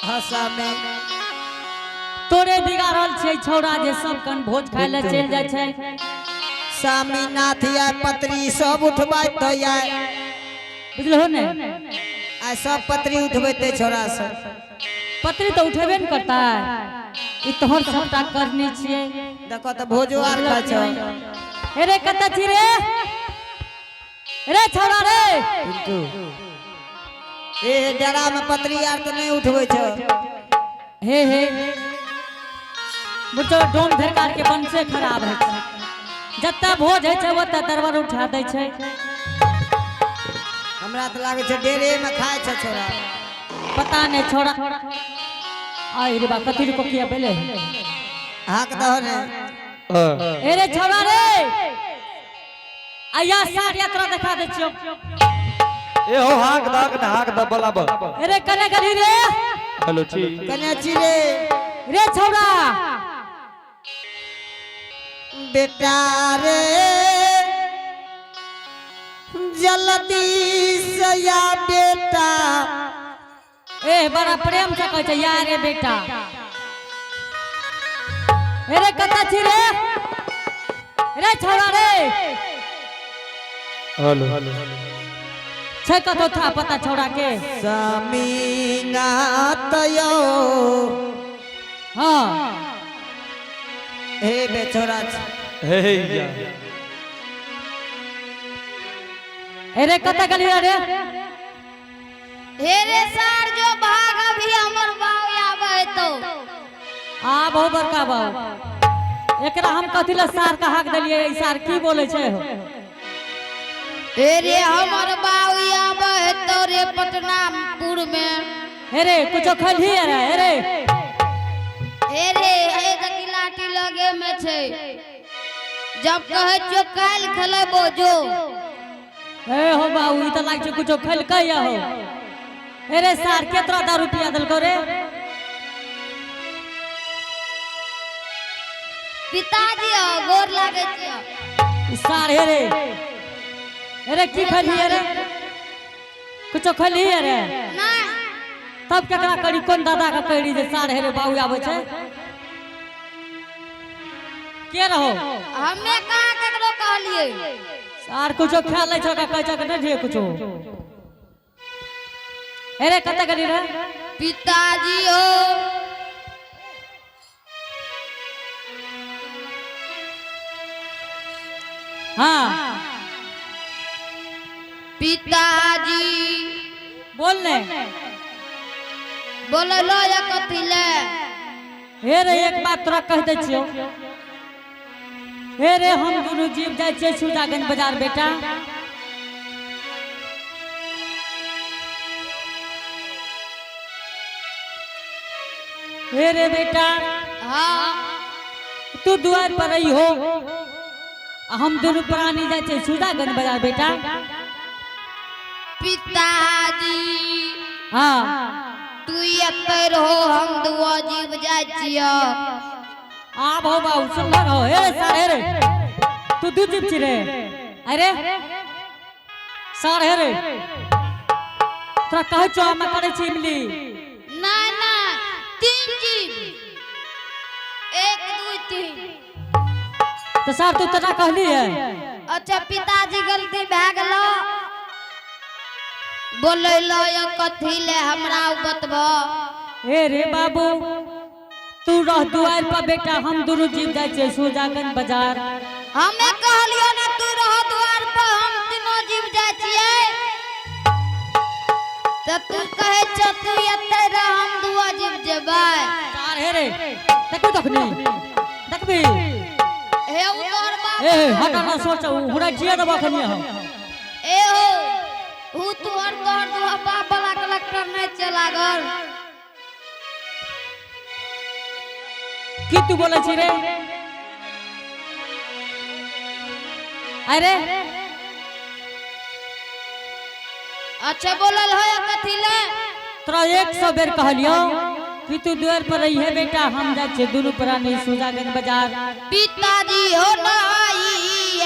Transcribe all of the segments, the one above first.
हाँ स्वामी। तोरे बिगाड़ल छै छौड़ा जे सब कन भोज खाय ले चलि जाइ छै। स्वामीनाथ या पत्री सब उठबैत या। बुझलहो ने? आ सब पत्री उठबैते छोरा सब। पत्री तऽ उठेबे ने करता। ई तोहर सबटा करनी छियै। देखो तऽ भोजो आर खाइ छौ। अरे कतऽ छी रे? रे छौड़ा रे। पिंटू ए डेरा में पत्री आर तऽ नहीं उठबै छौ। हे हे बुझो डोम धरकार के वंशे खराब है छै। जतऽ भोज होइ छै ओतऽ दरबार उठा दै छै। हमरा तऽ लागै छै डेरे में खाइ छै छोरा। पता नहीं छोरा आई रे बा कथी रे कोकिया बेले। हाक दहो ने। ए रे छोरा रे, आया सार यात्रा देखा दै छियौ। ए हो हाक दाक ने हाक द बलाब। अरे कने गली रे। हेलो छी। कने छी रे? रे छौड़ा। बेटा रे जल्दी से या बेटा। ए बड़ा प्रेम से कहै छै या रे बेटा। अरे कतऽ छी रे? रे छौड़ा रे। हेलो। छै कतौ था पता छौड़ा के? स्वामीनाथ यो। हाँ। हे बेछोरा छी। हे हे या। अरे कतऽ गेली रे? हे रे सार जो भाग अभी हमर बाप आवे तो। आ बहु बड़का बाबू, एकरा हम कथी ले सार के हाक देलियै? ई सार की बोलै छै हो? हे रे हमर बाप आवे तो रे पटनापुर में। हे रे कुछो खैलही रे? हे रे। हे रे हे देखी लाठी लगे में छै। जब कहै छियो काल्हि खेलेबो जो। ए हो बाबू, ई तऽ लागै छै कुछो खैलकै या हो। हे रे सार केतना दारू पिया देलकौ रे? पिताजी हो गोर लागै छियो। ई सार हे रे, हे रे की खैलही रे? कुछो खैलही रे? नहीं। तब केकरा करी, कोन दादा के करी जे सार हे रे बाबू आबै छै? के रहो? हमे कहाँ केकरो कहलिए। सार कुछो खा लै छौ, कहै छौ कि नहि ढे कुछो। हे रे कतऽ गेली रे? पिताजी हो। हाँ। पिताजी। बोल ने। बोललो या कथी ले? हे रे एक बात तोरा कह दै छियौ। हे रे हम दुनू जीव जाइ छियै सुजागंज बाजार बेटा। हे रे बेटा। हाँ। तू दुआर पर रही हो, आ हम दुनू प्राणी जाइ छियै सुजागंज बाजार बेटा। पिताजी। हाँ। तू एतै रहो, हम दुआ जीव जाइ छियो। आब हो बाबू सुंदर हो। हे रे सार हे रे तू दू जीव छी रे? अरे सार हे रे तोरा कहै छौ हम करै छी इमली। ना ना तीन जीव, 1 2 3। तो सार तू तना कहली है। अच्छा पिताजी गलती भए गेलो। बोलैलो या कथी ले हमरा बतब। हे रे बाबू तू रह दुआर पर बेटा, हम दुनू जीव जाइ छियै सुजागंज बाजार। हमे कहलियो ने तू रह द्वार पर, हम तीनों जीव जाइ छियै। त तू कहै छ तू एतै रह, हम दुआ जीव जेबै। सार हे रे देखबी तखनी देखबी। हे उ तोहर बाप। ए हटा ना सोच हुरा जिया देबो अखनी हम। ए हो उ तोहर तोहर दुआ बाप वाला कलेक्टर नहीं छै लागल। की तू बोलै छी रे? अरे अच्छा बोलल हो या कथी ले? तोरा 100 बेर कहलियो कि तू दुआर पर रही है बेटा, हम जाइ छियै दुनू प्राणी सुजागंज बाजार। पिताजी हो नाई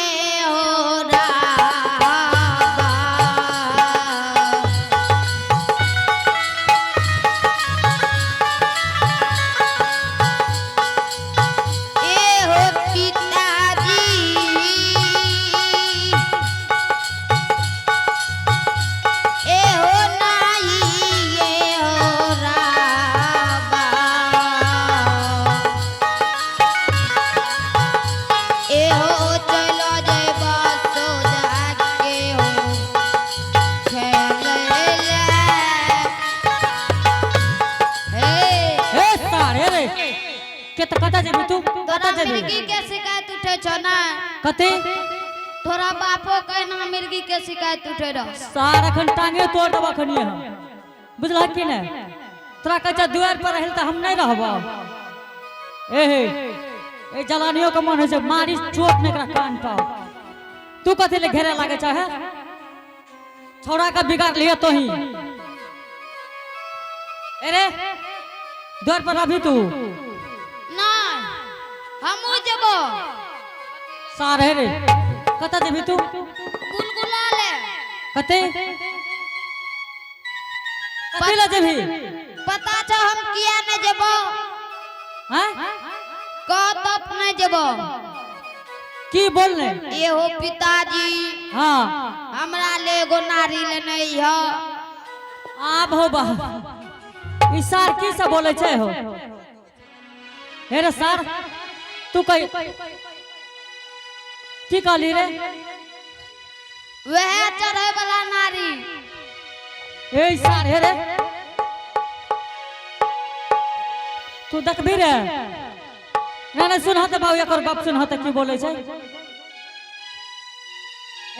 हो रामा। के त कतऽ जेबी तू? तोरा कतऽ जेबी? मिर्गी के शिकायत उठे छौ ना? कथी? तोरा बापो के ना मिर्गी के शिकायत उठे रह। सार अखन टांगे तोड़ देबो अखनिये हम, बुझलह कि नहि? तोरा कहै छै दुआरि पर रहल तऽ हम नहि रहबो। ए हे, ए जलानियो के मन होइ छै मारी चोट नहि एकरा कान पर। तू कथी ले घेरे लागै छै हे? छौड़ा के बिगाड़ लिहे तोही। अरे द्वार पर अभी तू। नहीं, हमहू जेबो। सार हे रे, कतऽ जेबी तू? गुलगुला ले। कते कथी ले जेबी? पता छौ हम किया नहीं जेबो? हैं? कह तब नहीं जेबो। की बोलने? एहो पिताजी। हाँ। हमरा ले एगो नारी लेने ह। आब हो बा, ई सार की सब बोले छै हो? हे रे सार, तू कही की कहली रे? वह चढ़े वाला नारी। ए सार हे रे, तू देखबी रे? ना ना, सुन तऽ बाबू, एकर गप सुन तऽ की बोले छै।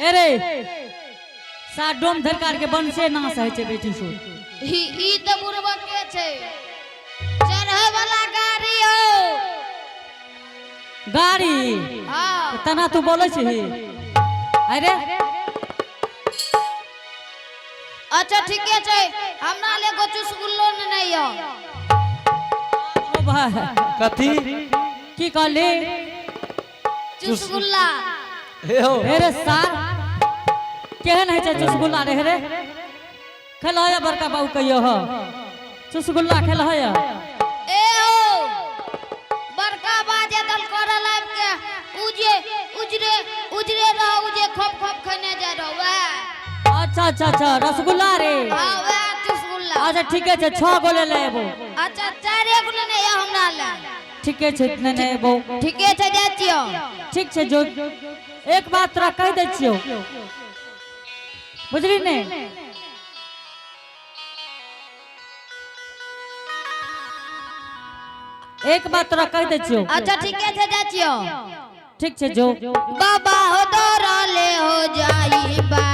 ए रे सार, डोम धरकार के वंशे नाश होइ छै बेटी सो। ई तऽ बुढ़बा के छै, चढ़े वाला गाड़ी हो। गाड़ी? हाँ। तना तू बोले छी? अरे। अच्छा ठीके छै, हमरा ले एगो चुसगुल्लो नहीं हो। ओ भाई। कथी? की कहली? चुसगुल्ला। हे हो। हे रे सार, केहन होइ छै चुसगुल्ला रे? हे रे, खेल है बड़का बाबू कहियो हो चुसगुल्ला खेल है? ए हो, बड़का बाजे दल करल आबि के उजे उजरे उजरे रह, उजे खप खप खने जाय रह वएह। अच्छा अच्छा अच्छा, रसगुल्ला रे। हाँ, वएह चुसगुल्ला। अच्छा ठीके छै, 6 गो ले ले एबो। अच्छा, 4 गो लेने यऽ हमरा ले। ठीके छै, नेने एबो। ठीके छै, जाइ छियौ। ठीक छै, जो। एक बात तोरा कहि दै छियौ, बुझली ने? एक बात तोरा कहि दै छियौ। अच्छा ठीके छै, जाइ छियौ। ठीक छै, जो। बाबा हो दौड़ले हो जाइबा।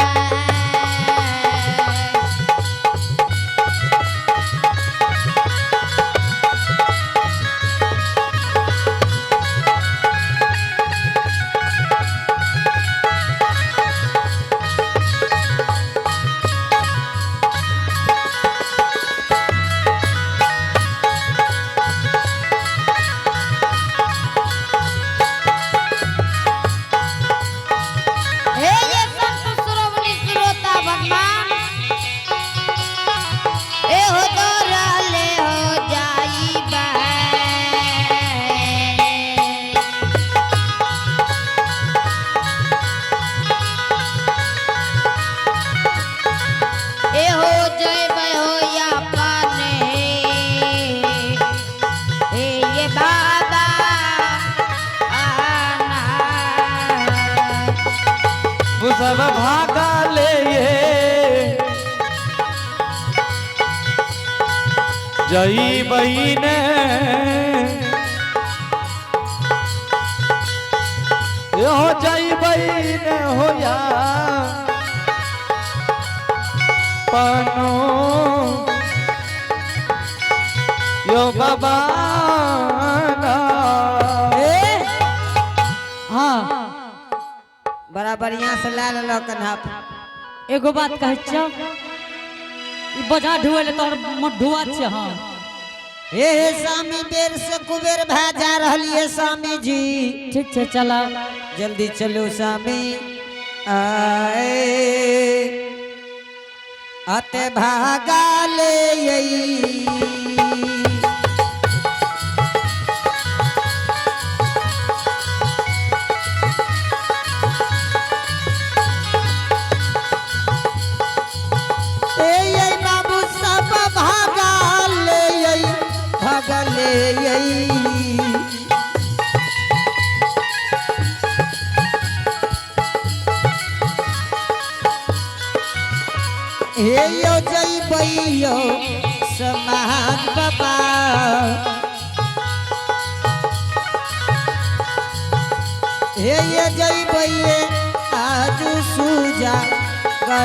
हे ये संत श्रोमणी श्रोता भगवान, ए हो दौड़ले हो जाइबा। ए हो जयबै हो या पाने, ए ये बाबा आना। सब भागा ले ये जई बहीने, यो जई बहीने हो या पनो यो बाबा ना। ए। हाँ। बड़ा बढ़िया से ला लेलक कन्हा पर। एगो बात कहै छियौ, ई बोझा ढुए ले तोहर मोट ढुआ छियै। हाँ। हे हे स्वामी, बेर से कुबेर भए जा रहलियै स्वामी जी। ठीक छै, चल। जल्दी चलू स्वामी, आए अते भागा ले अई। ए ये बाबू सब भागा ले अई, भागा ले अई। हे यो जइबैयो समाज बाबा।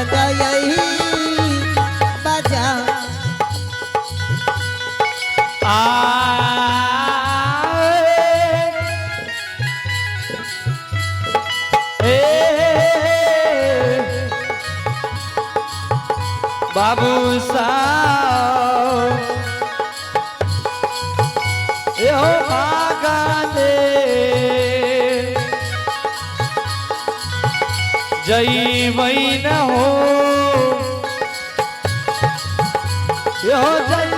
बजाई बजा आ ए बाबू साहब ए हो भागले जई न हो यो जई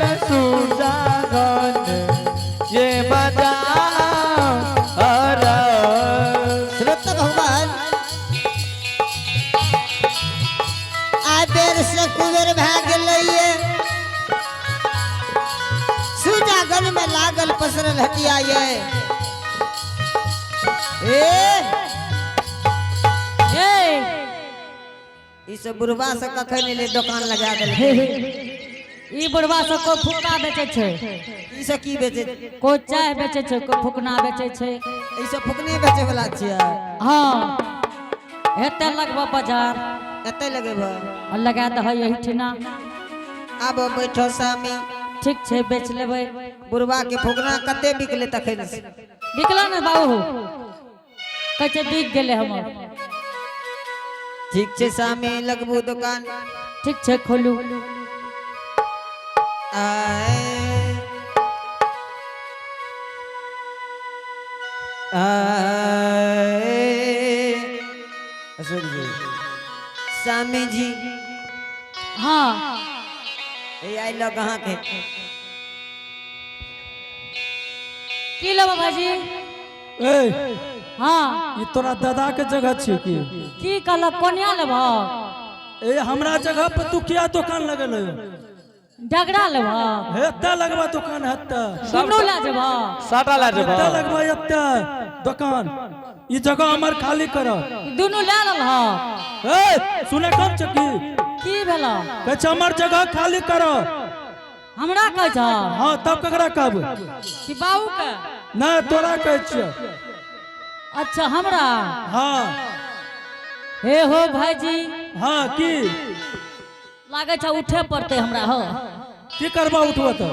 न सुजागन ये बजा हर श्रोता भगवान आ बेर से कुबेर भए गेलैये सुजागन में लागल पसरल हटिया ये ए ए ई सब बुढ़वा सब कखन एलै दोकान लगा देलकै ई बुढ़वा सब कोई फुकना बेचै छै ई सब की बेचै कोई चाय बेचै छै कोई फुकना बेचै छै ई सब फुकने बेचै वाला छियै हाँ हेतै लगबो बाजार एतै लगेबह आ लगा दह एहिठिना आब बैठो सामी ठीक छै बेच लेबै बुढ़वा के फुकना कते बिकले तखन से बिकला ने बाबू कहै छै बिक गेलै हमर ठीक छै सामी लगबू दोकान ठीक छै खोलू आए आए अशोक जी स्वामी जी हाँ ए आई लग अहाँके की लेबै भाईजी ए हाँ ई तोरा दादा के जगह छियै की की कहलक कोनिया लेबह ए हमरा जगह पर तू किया दोकान लगेले डगरा लेबह हेतै लगबा दोकान हेतै दुनू लए जेबह साटा ला हेतै जेबा लगबा एतै दोकान ई जगह हमर खाली कर दुनू लए लेलह ए सुने कम छै की की भेल कहै छै हमर जगह खाली कर हमरा कहै छह हाँ तब ककरा कहबै कि बाबू के नहि तोरा कहै छियै अच्छा हमरा हाँ हे हो भाईजी हाँ की लागै छै उठे पड़तै हमरा हो की करबा उठबऽ तऽ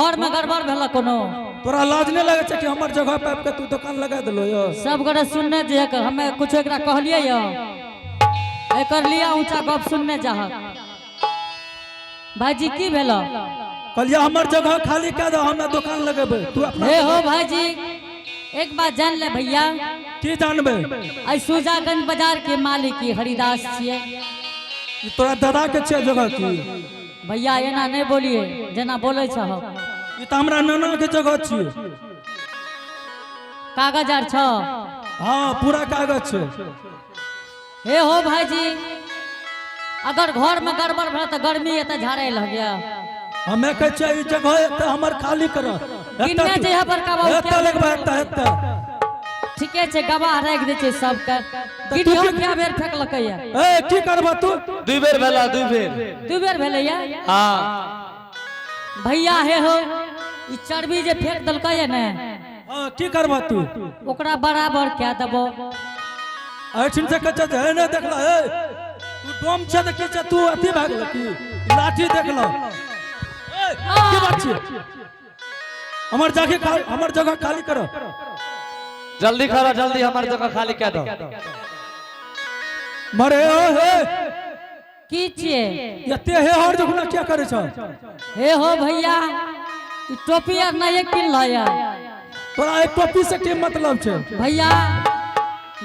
घर में गड़बड़ भेल कोनो तोरा लाज नहि लगै छै कि हमर जगह पर आबि के तू दोकान लगा देलो यौ सब गोटे सुनने जे हमे कुछ एकरा कहलियै यौ एकर लिया ऊंचा गप सुनने जाहक भाईजी की भेल कहलियै हमर जगह खाली कए दो हमरा दोकान लगेबै तू अपना हे हो भाईजी एक बात जान ले भैया की जानबै आई सुजागंज बाजार के मालिक ई हरिदास छियै ई तोरा दादा के छियै जगह की भैया एना नहीं बोलिए जेना बोलै छह ई तऽ हमरा नाना के जगह छियै कागज आर छ हाँ पूरा कागज छै हे हो भाईजी अगर घर में गड़बड़ भेल तऽ गर्मी एतऽ झाड़े लग हमे कहै छियै ई जगह एतऽ हमर खाली कर गिनने जइहे बड़का बाबू, एतऽ लगबै एतऽ एतऽ ठीके छै गवाह राखि दै छै सबके गिडियो कए बेर फेकलकै या ए की करबा तू दू बेर भेला दू बेर दू बेर भेलै या हाँ भैया हे हो ई चर्बी जे फेंक देलकै या ने हाँ की करबा तू ओकरा बराबर कए देबो एहिठिन से कहै छै जे, हे नहि देखला हे तू डोम छै तऽ की छै तू अथी भए गेल की लाठी देखला ए, की बात छियै हमर जगह खाली हमर जगह खाली कर जल्दी करो जल्दी हमार जगह खाली कह दो मरे ओ हे की छियै एते हे हर जगह क्या करै छ हे हो भैया ई टोपी आर नहीं किनल या तोरा एक टोपी से की मतलब छै भैया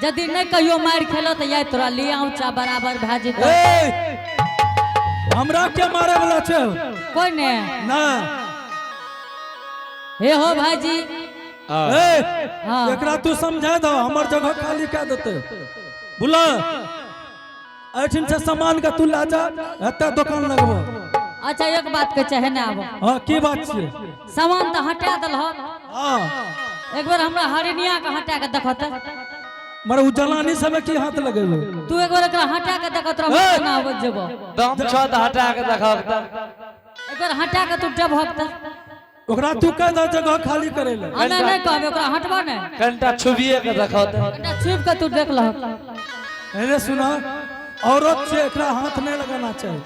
यदि नहीं कहियो मारि खेलो तऽ याय तोरा लिया ऊँचा बराबर भए जेतौ ए हमरा के मारे वाला छै कोई ने ना हे हो भाईजी ए हाँ। एकरा तू समझा दो हमर जगह खाली कह देते बुला एहिठिन से सामान के तू ला जा एते दुकान लगबो अच्छा एक बात के चाहे ने आबो हाँ की बात छियै सामान तऽ हटा देलह हाँ एक बेर हमरा हरिनिया के हटा के देखत मरे उ जलानी सब की हाथ लगेबे तू एक बेर एकरा हटा के देखत रह केना आबत जेबो दम छो तऽ हटा के देखो एक बेर हटा के तू डबहक तऽ ओकरा तू कह दो जगह खाली करे ले हमे नहीं कहबे ओकरा हटबा ने कनिटा छुबिए के देखो कनिटा छुपि के तू देख लहक अरे सुना औरत से एकरा हाथ नहीं लगाना चाहिए।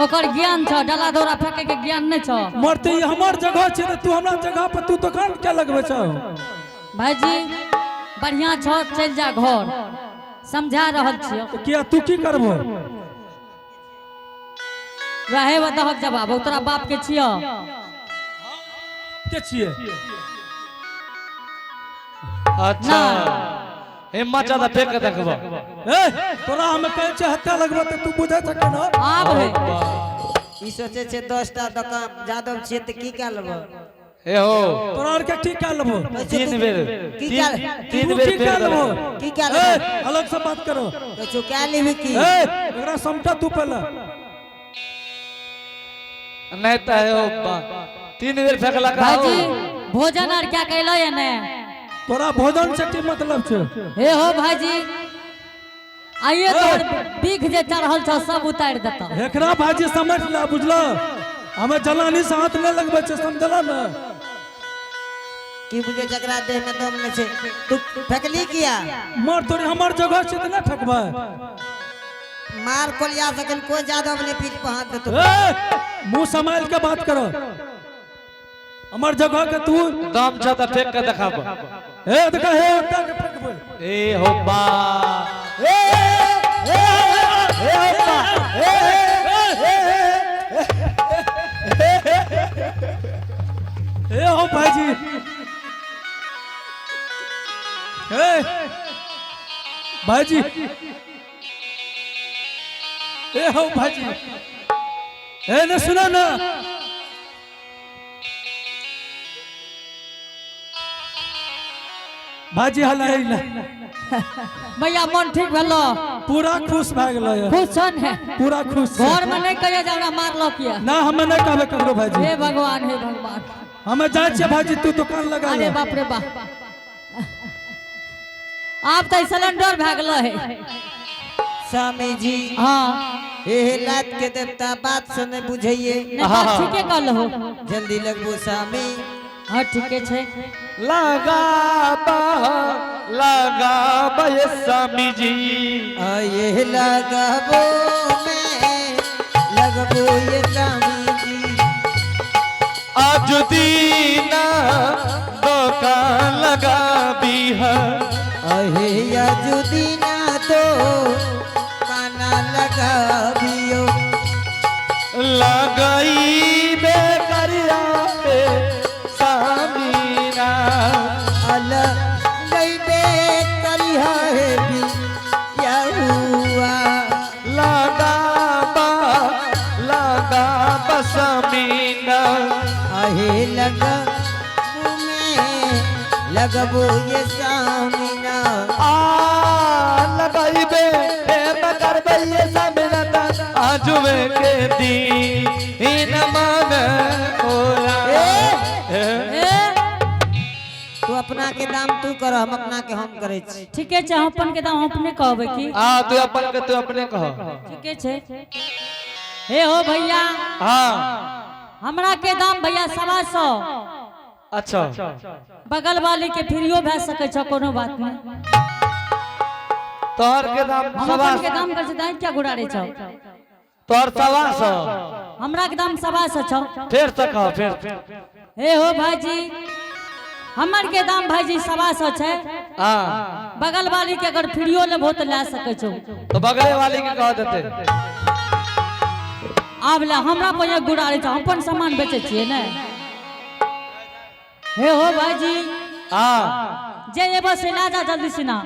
ओकर ज्ञान छौ, डला दौरा फेंके के ज्ञान नहीं छौ। मरते ई हमर जगह छै तऽ तू हमरा जगह पर तू दुकान क्या लगबै छौ? भाईजी बढ़िया छौ, चलि जा घर, समझा रहल छियौ। किया तू की करबो? रहे दहक जवाब, ओ तोरा बाप के छियौ। के छियै? अच्छा हिम्मत ज्यादा फेंक के देखबो। ए तोरा हम कहै छै हत्या लगबो तऽ तू बुझै छ केना? आब है ई सोचे छै 10टा दोकान जादव छियै तऽ की कए लेबो? ए हो तोरा आर के की कए लेबो? तीन बेर की तीन कए तीन तू बेर की कए फेर लेबो? देलक। की कए ए लेबो? अलग से बात करो। कहै कए लेबही की? ए एकरा समटा तू पहले। नहीं तो हे हो तीन बेर फेंकलक। भाईजी भोजन आर क्या कैलो या ने? तोरा भोजन से की मतलब छै? हे हो भाईजी आइए तोहर बीख जे चढ़ल छौ सब उतारि देतौ। एकरा भाजी समझ ला, बुझलो? हमें जलानी से हाथ नहीं लगबै छै, समझला ने? की बुझे जकरा देह में दम नहीं छै? तू फेकली किया? मर तोरी हमर जगह छै तऽ नहि फेकबै। मार कोलिया सकन कोई जादव नहीं पीठ पर हाथ देतो। ए मुंह संभाल के बात करो, हमर जगह के तू दम छ तऽ फेंक के देखाबो। ए देखा हे ओतऽ के फेकबै। ए हो बा ए ए ए हो बा ए ए ए हो भाईजी, ए भाईजी, ए हो भाईजी, ए ने सुना ना भाईजी, हला ले। भैया मन ठीक भेलो? पूरा खुश भए गेलै। खुश छौ ने? पूरा खुश छै। घर में नहीं कहियो जे हमरा मारलो किया। ना, हमे नहीं कहबै ककरो भाईजी। हे भगवान, हे भगवान। हमे जाइ छियै भाईजी, तू दुकान लगा अरे ले। बाप रे बाप, आब तऽ सिलेंडर भए गेलो है। स्वामी जी। हाँ। हे लात के देवता बात से नहीं बुझैये। नहीं, बात ठीके कहलो। जल्दी लगबो स्वामी। हाँ ठीके छै। लगाबा लगाबा ये स्वामी जी। ये लगबो में लगबो ये स्वामी जी। आज दीना दुकान लगा दी है। अहे यजुदीना तो काना लगाबियो। लगाई बे करिया पे सामीना। अल गई बे करिया है भी यहुआ। लगाबा लगाबा सामीना। अहे लगबो में लगबो ये सामीना। आ लगाई बे हे करबे ये सामीना आजुवे के दी इन मन होया। ए तू अपना के दाम तू कर, हम अपना के हम करे छी। ठीके छै, हम अपन के दाम हम अपने कहबै की? आ तू अपन के तू अपने कह। ठीके छै। हे हो भैया। हाँ। हमरा के दाम भैया 125। अच्छा। बगल वाली के फ्रीओ भए सकै छौ, कोनो बात नहीं। तोहर के दाम हम सवा अपन के दाम करै छी दाम क्या घुरा छौ? तोहर 125। हमरा के दाम 125 छौ। फिर से कह फिर। हे हो भाईजी, हमर के दाम भाईजी 125 छै। हाँ। बगल वाली के अगर फ्रीओ लेबहो तऽ लए सकै छौ। तो बगले वाली के कह देते। आब ले हमरा पर गुड़ारे छौ, हम अपन सामान बेचै छियै ने। हे हो भाईजी। हाँ। जे एबो से ला जा जल्दी सिना।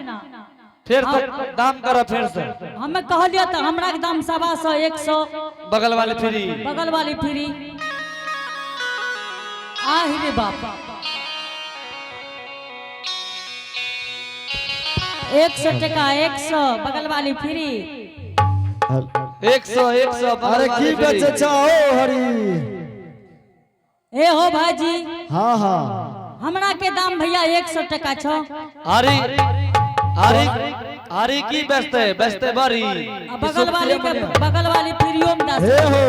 फिर से दाम करो फिर से। हमें कहलियो तऽ हमरा के दाम 125, 100। बगल वाले फ्री। बगल वाली फ्री। आहि रे बाप, 100 टका, 100, बगल वाली फ्री। 100 100। अरे की बेचे छो हरी? ए हो भाईजी। हाँ हाँ। हमरा के दाम भैया 100 टका छो। हरी हरी हरी की बेचते बेचते बड़ी? आ बगल वाली के बगल वाली फ्रीओ में दस। हे हो,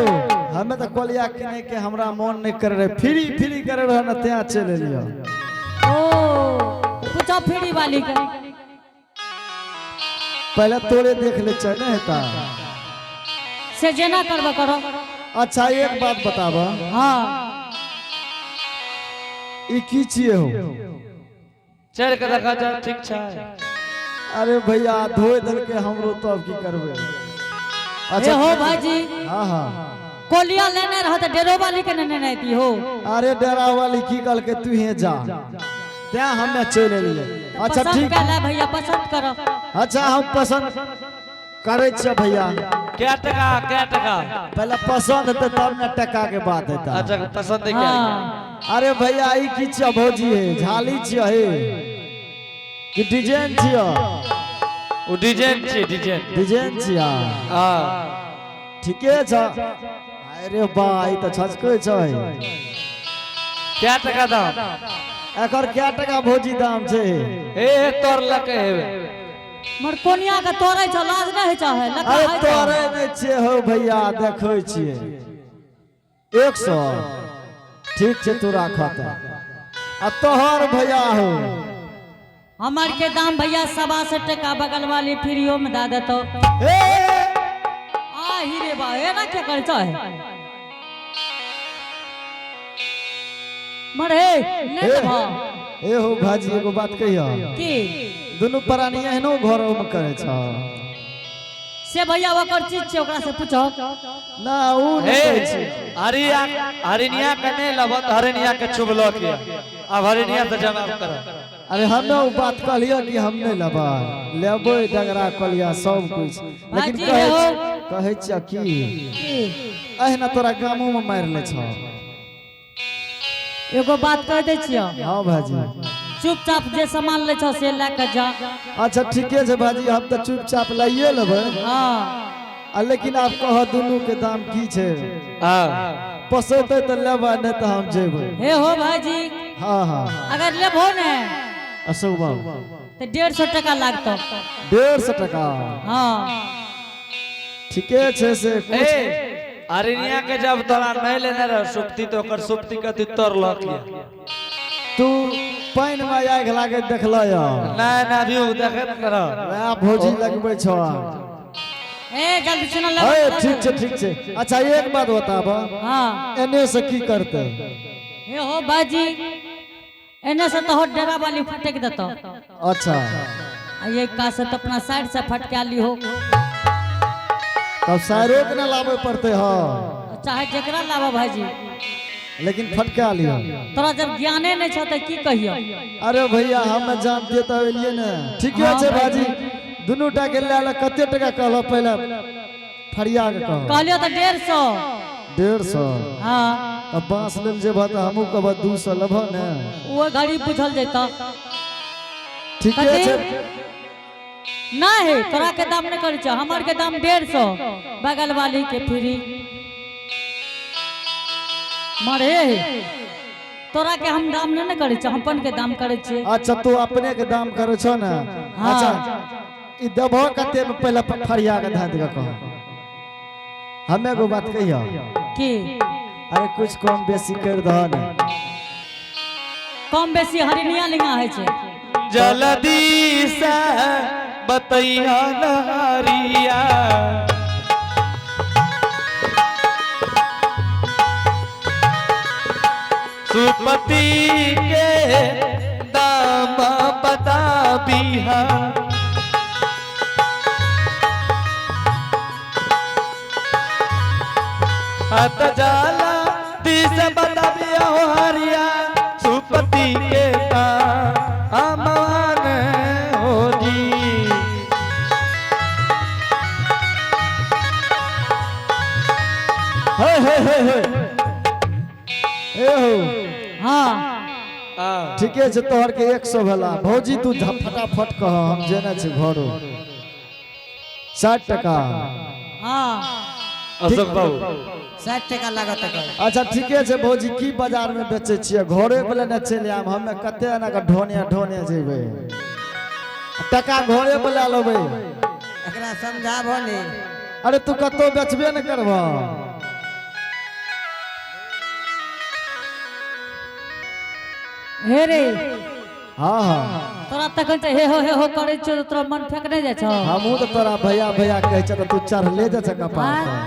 हमें तो कोलिया किने के हमरा मन नहीं कर रहे, फ्री फ्री करे रहे न त्या चले लियो। ओ पूछो फ्री वाली के। पहले तोरे देख ले छै ने हेता। से जेना करबो करो। अच्छा एक बात बताबा। हाँ। ई की छियै हो? चढ़ के देखा जा ठीक छै। अरे भैया धोए देलके हमरो तो अब की करबे। अच्छा हो भाईजी। हाँ हाँ। कोलिया लेने रह त डेरो वाली के नेने नहीं हो। अरे डेरा वाली की कहल के तू ही जा, त्या हमें चल एलियै। अच्छा ठीक कर भैया, पसंद करो। अच्छा हम पसंद करे छियै भैया। क्या टका, क्या टका? पहले पसंद हेतै तब ने टका के बात हेतै। अच्छा पसंद है क्या? हाँ। अरे भैया ई की छियै भौजी हे, झाली छियै हे कि डिजाइन छियै? ओ डिजाइन छियै, डिजाइन। डिजाइन छियै। हाँ। ठीके छ। अरे बा ई त छचकै छै। क्या टका दाम? एकर क्या टका भौजी दाम छै? ए तोर लके हेबे। मर कोनिया के तोड़ै छ, लाज नै होइ छ हे, लका अरे होइ छ। तोड़ै नै छियै हो भैया, देखै छियै। 100 ठीक छै तू राख त। आ तोहर भैया हो। हमर के दाम भैया 125 टका, बगल वाली फ्रीओ में दा देतो। ए! आ ही रे बा, एना के करै छ हे? मर हे, नै देबो। ए हो भाजी एगो बात कहियो। की? दुनू प्राणी एहनो घर में करे छ। से भैया ओकर चीज छै, ओकरा से पूछो। ना उ नै हे, कहै छै। हरिया, हरिनिया के नै लबत, हरिनिया के चुभलो के। अब हरिनिया से जवाब कर। अरे हमे उ बात कहलियो कि हम नै लेबै, लेबै डगरा कलिया सब कुछ, लेकिन भाजी हो। कहै छियै की? की? एहिना तोरा गामो में मारि लै छौ। एगो बात कह दै छियौ। हाँ भाजी। चुपचाप जे सामान लै छौ से लए के जा। अच्छा ठीके छै भाजी, हम तऽ चुपचाप लाइए लेबै। हाँ। आ लेकिन आब कह दुनू के दाम की छै? हाँ। पोसेतै तऽ लेबै, नहि तऽ हम जेबै। हे हो भाजी। हाँ हाँ। अगर लेबहो ने अशोक बाबू। तऽ 150 टका लागतौ। 150 टका? हाँ। ठीके छै से कुछ। ए, हरिनिया के जब तोरा नहीं लेने रह सुप्ती तो ओकर सुप्ती कथी तोड़लक या? तू पानि में आगि लागे देखल या? नहीं, नहीं, अभी उ देखैत न रह। वएह भौजी लगबै छौ। ए जल्दी सुन लग। ए, ठीक छै, ठीक छै। अच्छा एक बात बताब। हाँ। एने से की करतै? हे हो बाजी, एने से तो डेरा वाली फटक देतौ। अच्छा। आ ये का से तो अपना साइड से फटका ली हो। तब साइरो के ना लाबे पड़ते हो। चाहे जेकरा लाबो भाईजी, लेकिन फटका लियो। तोरा जब ज्ञाने नहीं छौ त की कहियो? अरे भैया हम जानते त एलिए ने। ठीके छै भाजी, दुनू टा के ले ले। कते टका कहलो पहले फरिया के कहो। कहलियो त 150। 150? हाँ। तब बांस लेल जेबह त हमहूँ कहबह 200 लेबह ने। वो घड़ी पूछल जैतौ। ठीके कथी? छै। नहीं तोरा के दाम नहीं करै छौ, हमर के दाम 150, बगल वाली के फ्री। मरे तोरा के हम दाम नहीं करै छौ, हम अपन के दाम करै छियै। अच्छा तू अपने के दाम करै छौ ने? हाँ। अच्छा ई देबहो कते में पहले फरिया के धान के कहो। हमें एगो बात कहियो। की? अरे कुछ कम बेसी कर दह ने। कम बेसी हरिनिया लिंगा होइ छै। जल्दी से बतैया नहरिया। सुपति के दाम बता बिहा। अत जाला दिस बता बिया हो हरिया। सुपति के दाम हो जी। हे हे हे हे। ए हो। हाँ। हाँ। ठीके छै, तोहर के 100 भेला। भौजी तू फटाफट कह, हम जेना छै घरो। 60 टका। हाँ। अशोक बाबू। 60 टका लागत एकर। अच्छा ठीके छै भौजी, की बाजार में बेचै छियै? घरे पर लेने चलि आयब, हमे कते एना के ढोने ढोने जेबै। टका घरे पर लए लेबै। एकरा समझाबो ने। अरे तू कतौ बेचबे ने करबह। हे रे। हाँ हाँ। तोरा तखन से हे हो हे हो करै छौ तऽ तोरा मन फेक नहि जाइ छौ? हमहूँ तऽ तोरा भैया भैया कहै छ तऽ तू चढ़ले जाइ छ कपार पर।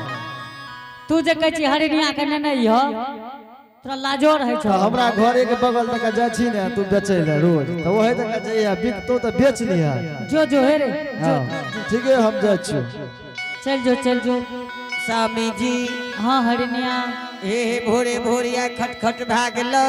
तू जे कहै छी हरिणिया के नेने अइह, तोरा लाजो रहै छौ। तऽ हमरा घरे के बगल तक जाइ छी ने तू बेचै ले रोज, तऽ ओहे तक जइहे, बिकतो तऽ बेच लिहे। जो जो हे रे जो। हाँ ठीके, हम जाइ छियौ। चल जो चल जो। स्वामी जी। हाँ हरिणिया। हे भोरे भोरिया खटखट भए गेलो।